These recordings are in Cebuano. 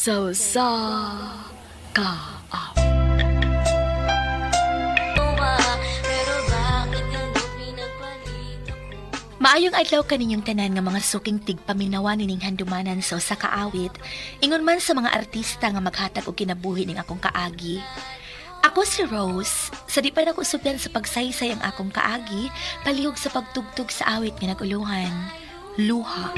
Sa usa ka awit. Maayong adlaw kaninyong tanan nga mga suking tigpaminawa nining handumanan sa usa ka awit, ingon man sa mga artista nga maghatag og kinabuhi ning akong kaagi. Ako si Rose, sa di pa nako supyan sa pagsaysay ang akong kaagi, palihog sa pagtugtog sa awit nga naguluhan. Luha.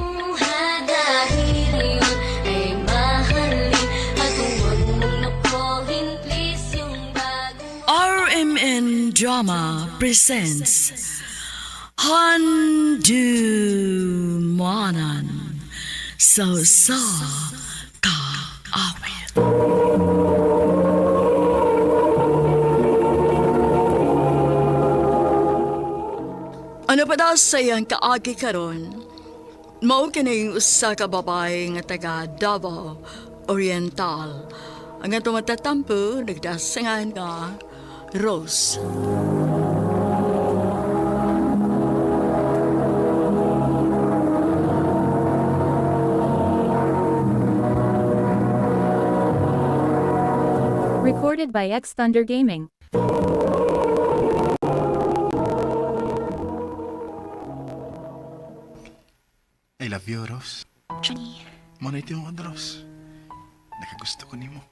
RMN Drama presents Handumanan sa usa ka awit. Ano pa daw sa iyang kaagi karon? Mao kining usa ka babae nga taga Davao Oriental. Ang atong matatampo nagdasangan nga Rose. Recorded by X Thunder Gaming. I love you, Rose. Johnny, Mo na ito yung Rose. Nakagusto ko nimo.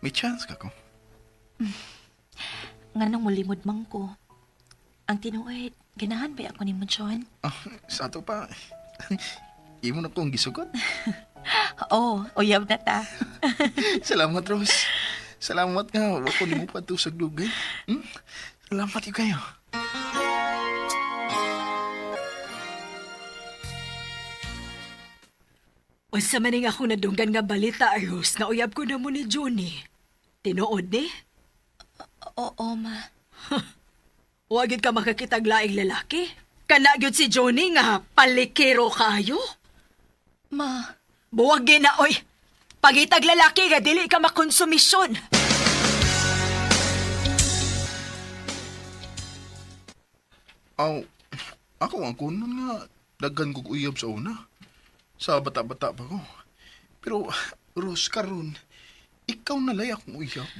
May chance ka ko. nganong mulimod man ko. Ang tinuod, ganahan ba ako nimo, John? Ah, sa ato pa. Imo na kong gisugot. Oo, uyab na ta. Salamat, Rose. Salamat nga. Wa ko nimo pa sa dugay. Hmm? Salamat yun kayo. Unsa man ning ako nadunggan nga balita, Rose, nga uyab ko na mo ni Johnny. Tinuod ni? Oo, ma. Wa gyud ka makakitag laing lalaki. Kana gyud si Johnny nga palikero kayo. Ma, Buwag gyud na oy. Pagitag lalaki nga dili ka makonsumisyon. Aw, ako ang kunon nga. Daghan kog uyab sa una. Sa bata-bata pa ko. Pero, Rose, karon, ikaw na lay akong uyab.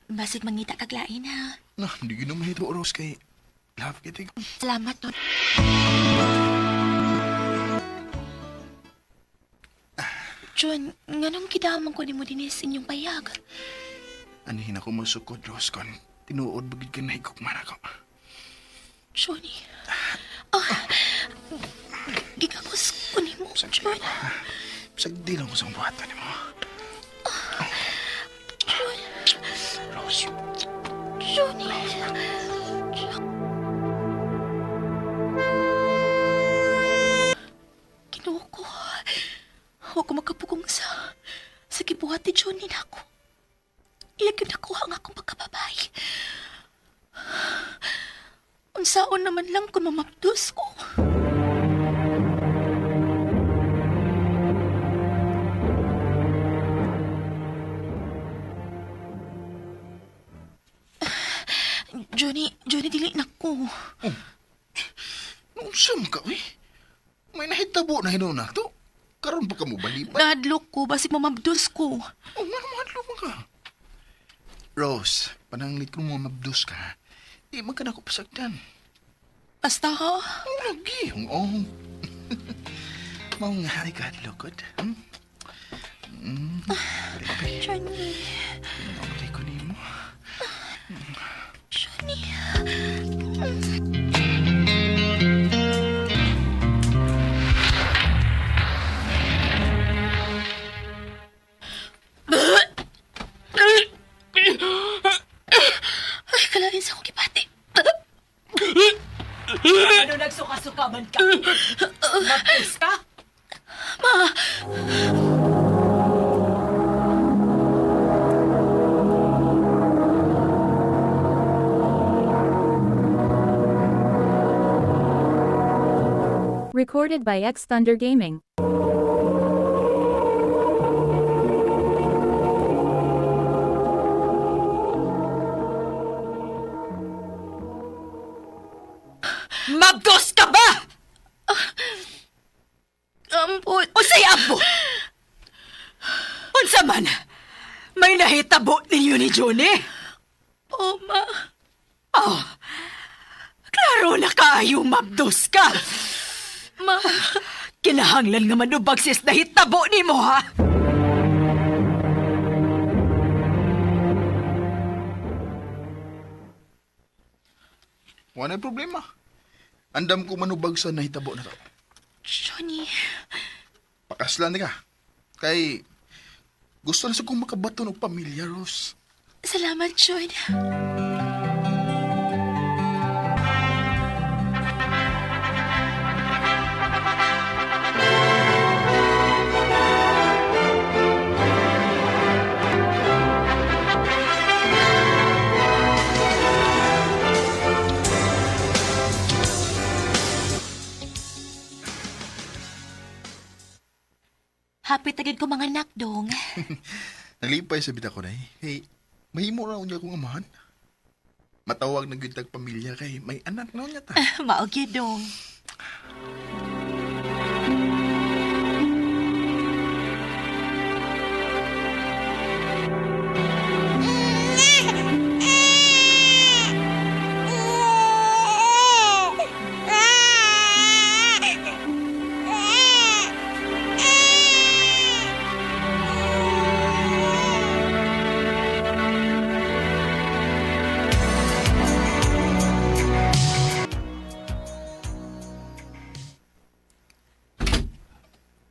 basig mangita kag lain ha. Na, hindi yun naman ito, Rose, kay love kita. Salamat, no. John, nganong gidamang ko nimo dinhi sa inyong payag? Anihin ako masukod, Rose, kon tinuod bagid ka na higugman ako. Johnny. Ah, gigakos ko nimo, John. Bisag di lang ko sa buhatan nimo. John, Rose, Johnny. Ginoo ko. Huwag ko makapugong sa gibuhat ni Johnny nako. Iya gyud nakuha ang akong pagkababay. Unsaon naman lang kung mamapdos ko. Johnny, Johnny, dili nako. unsa man ka, eh? May nahitabo na hinuon na to. Karon pa ka mo balipan. Nahadlok ko, basig mamabdos ko. Oh, nga naman mo ka. Rose, pananglit ko mo mabdos ka. Di man ka na ko pasagdan. Basta ha. Ang lagi, ang oh. Mao nga ay kadlokod. Hmm? Baby, Johnny, okay ko nimo. Johnny. Ay, kalain sa akong gibati. Ano nagsuka-suka man ka? Mabdos ka? Recorded by X Thunder Gaming. Mabdos ka ba? Ampot. Unsay ambot? Unsa man? May nahitabo ninyo ni Johnny? Oh, ma. Oh, klaro na kaayo mabdos ka. Ma. Kinahanglan nga manubag sis nahitabo nimo ha? Wala problema. Andam ko manubag sa nahitabo na to. Johnny. Pakaslan ka. Kay gusto na sa kong makabaton og pamilya, Rose. Salamat, John. Happy tagid ko mga anak dong. Nalipay sa bita ko na eh. Hey, mahimo ra unya kong amahan. Matawag na gyud tag pamilya kay may anak na unya ta. Mao gyud dong.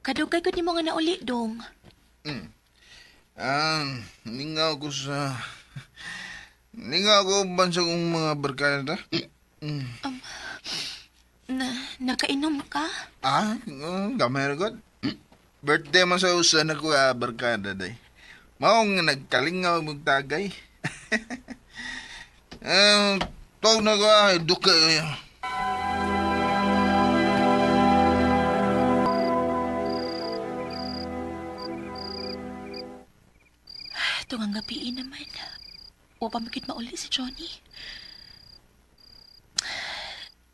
Kadugay gud nimo nga nauli dong. Ah, ningaw ko sa... Ningaw ko bansa kong mga barkada. Na, nakainom ka? Ah, gamay ra god. Birthday man sa usa na ko ah, barkada day. Mao nga nagkalingaw mong tagay. Ah, tawag na ko ah, duka. Tungang gabi naman. Wa pa makit mauli si Johnny.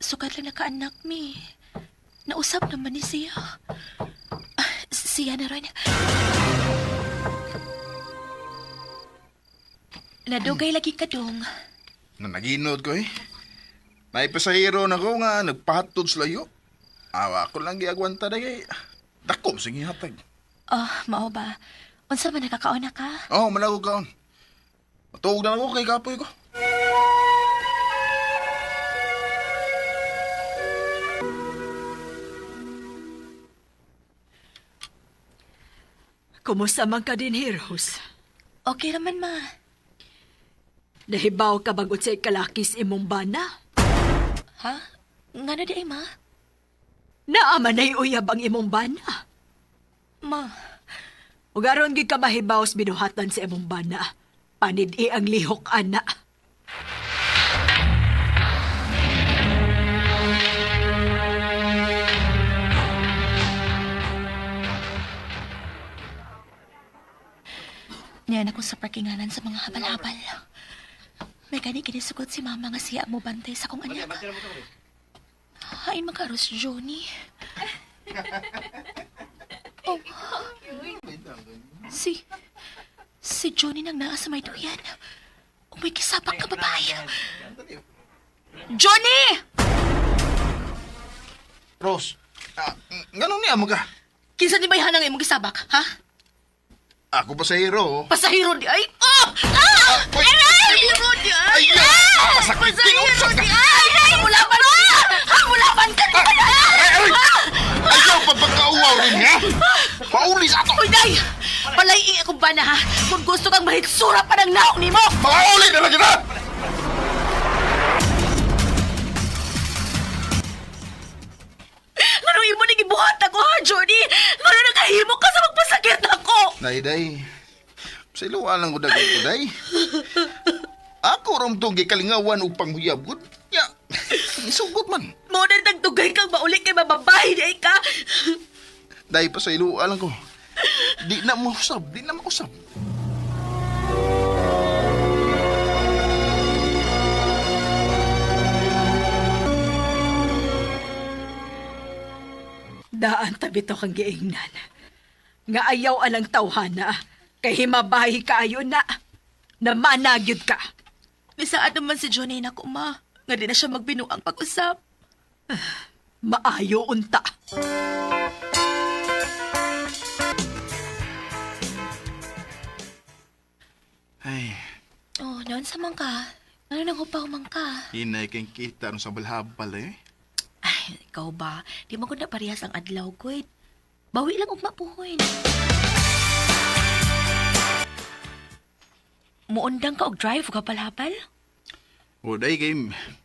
Sukat lang nakaanak mi. Nausap naman ni siya. Ah, siya na rin. Nadugay lagi ka dong. Na naginod ko eh. Naipasahero na ko nga nagpahatod sa layo. Awa ko lang giagwanta na kay. Dako sige hatag. Oh, mao ba? Unsa man nakakaon na ka? Oh, malago kaon. Matuog na ako kay kapoy ko. Kumusta man ka din, Heroes? Okay raman ma. Nahibaw ka bag unsay kalakis imong bana? Ha? Ngano di ay ma? Naa man nay uyab ang imong bana. Ma, Ug aron gid ka mahibaw sa binuhatan sa imong bana. Panid-i ang lihok ana. Niyan ako sa parkinganan sa mga habal-habal. May gani kinisugot si mama nga siya mo bantay sa kong anak. Hain makaros, Johnny. Oh. Si... Si Johnny nang naa sa may duyan. May kisapak ka babae. Johnny! Rose, ah, nganong niya mo ka? Kinsa ni bayhanang imong gisabak, ha? Ako pasahero. Oh. Pasahero di ay! Oh! Ah! Uy! Aray! Pasahero di ay! Ay! Ah! Pasakit! Pasahero Tinusok ka! di ay! Hamulaban ka! Hamulaban ka! Ay, ay! Ayaw pa pagkauwaw rin ha? Pauli sa ato! Uy, day! Palay akong bana ha! Kung gusto kang mahitsura pa ng naong nimo! Pauli na lang kita! Ngano imo ning gibuhat ako ha, Johnny? Ngano nakahimo ka sa magpasakit ako? Day, day. Sa iluwa lang ko dagay ko, day. Ako rom tong gikalingawan og panghuyab gud. Ya, isugot man. Mo na nagdugay kang mauli kay mababae di ay ka. Day pa sa iluwa lang ko. Di na mausab, di na mausab. Daan tabi to kang giingnan. Nga ayaw alang tawhana. Kay himabahi kaayo na. Namanagyod ka. Bisaad naman si Johnny na ma. Nga di na siya magbinuang pag-usap. Maayo unta. Ay, Oh, noon sa man ka. Ano nang hupaw man ka? hinay kang kita aron sa balhabal eh. Ay, ikaw ba? Di mo ko na parehas ang adlaw, good. Bawi lang ugma puhon. Muundang ka og drive ka palhabal? O day kay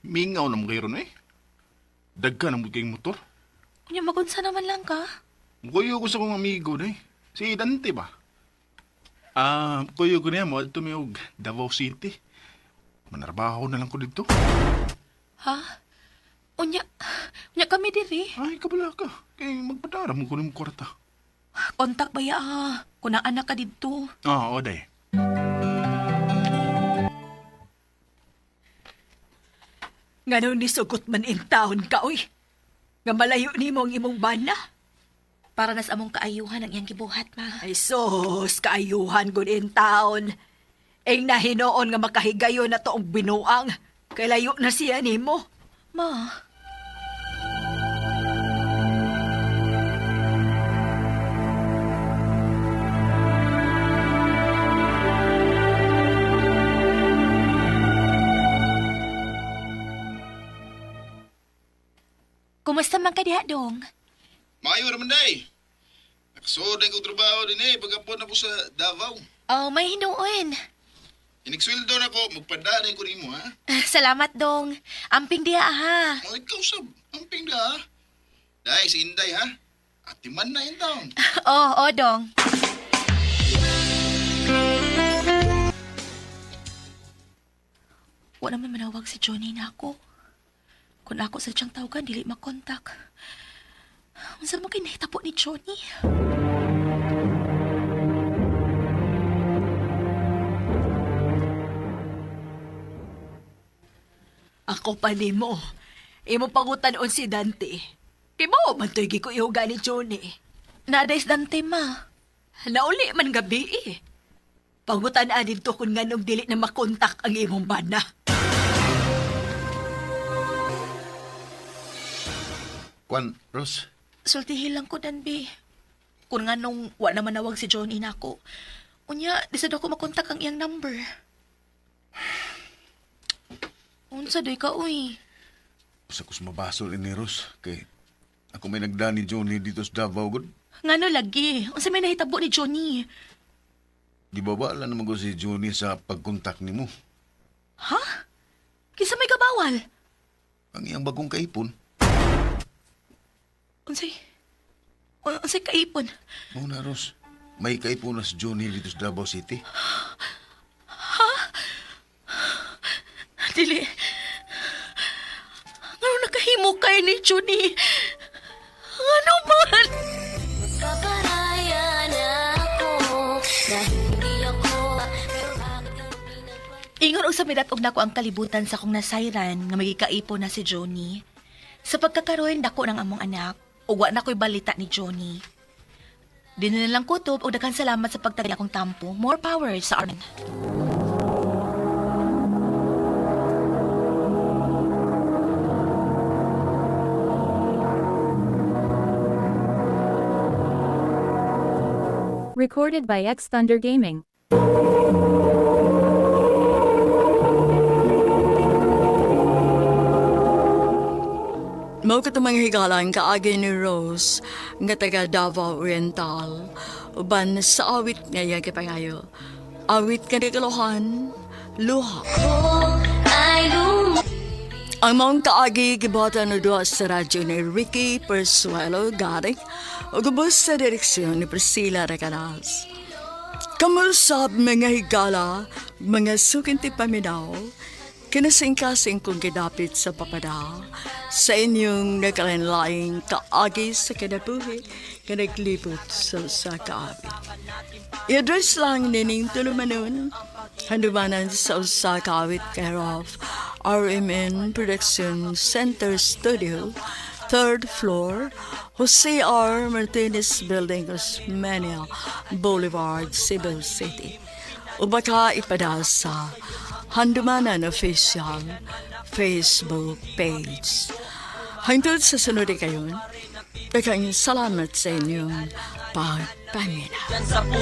mingaw na mo kayo ron eh. Dagka na mo kayong motor. Unya magunsa naman lang ka. Kuyo ko sa kong amigo day. Si Dante ba? Ah, kuyo ko niya mo adto mi og Davao City. Manarbaho na lang ko dito. Ha? Unya, unya kami diri. Ay, kabala ka. Kay magpadara mo ko ng kwarta. Kontak ba ya ah? Kung anak ka didto. Ah, o day. Nganong nisugot man in taon ka, oy. Nga malayo nimo ang imong bana. Para nas among kaayuhan ang iyang gibuhat, ma. Ay sus, kaayuhan gud in taon. Ing nahinoon nga makahigayon na toong binuang. Kay layo na siya nimo. Ma, kumusta man ka diha, dong? Maayo raman day. Nakasuod ko trabaho din eh. Pagkapon ako sa Davao. Oh, may hinuon. Inigsweldo na ko, magpadaan ko nimo ha. Salamat, dong. Amping diha, ha. O ikaw sab, amping da ha. Day, si Inday ha. Atiman na in town. Oh, oh, dong. Wala man manawag si Johnny na ako. Kung ako sa siyang tawagan, dili makontak. Unsa mo kay nahitabo ni Johnny? Ako pa nimo. Imo pangutan-on si Dante. Kay mao man to'y gikuihuga ni Johnny. Naadays Dante, ma. Nauli man gabi eh. Pangutan-an dito kung nganong dili na makontak ang imong bana. Kwan, Ros. Sultihin lang ko, Danby. Kung nga nung wa na manawag si Johnny na ako. Unya, di sad ako makontak ang iyang number. Unsa doy ka, uy? Sa kus mabasol ini Ros kay ako may nagda ni Johnny dito sa Davao gud. Ngano lagi? Unsa may nahitabo ni Johnny? Di ba ba naman ko si Johnny sa pagkontak nimo? Ha? Kinsa may kabawal? Ang iyang bagong kaipon. Unsay? Unsay kaipon? Mao na Ros. May kaipon na si Johnny dito sa Davao City. Dili. Ngano nakahimo kay ni Johnny? Ngano man? Paparaya na ako na hindi ako. Pero bakit ang pinagpag- Ingon og sa midat og nako ang kalibutan sa akong nasayran nga magikaipon na si Johnny. Sa pagkakaroon dako ng among anak, ug wa na ko'y balita ni Johnny. Di na lang kutob og daghan salamat sa pagtagay akong tampo. More power sa Armen. Recorded by X Thunder Gaming. Mao katong mga higala ang kaagi ni Rose nga taga Davao Oriental uban sa awit nga iyang gipangayo. Awit nga nagalohan, luha. Ay lum- Ang maong kaagi gibuhatan og duha sa radyo ni Ricky Persuelo Garik ug ubos sa direksyon ni Priscilla Recanas. Kamusab mga higala, mga sukinti paminaw, kinasingkasing kong gidapit sa papada, sa inyong nagkalanlaing kaagi sa kinabuhi, nga naglibot sa usa ka awit. I-address lang nining tulumanon, handumanan sa usa ka awit care of RMN Production Center Studio, 3rd floor, Jose R. Martinez Building, Osmeña Boulevard, Cebu City. O baka ipadala sa Handumanan Official Facebook page. Hangtod sa sunod kayon, daghang salamat sa inyong pagpaminaw.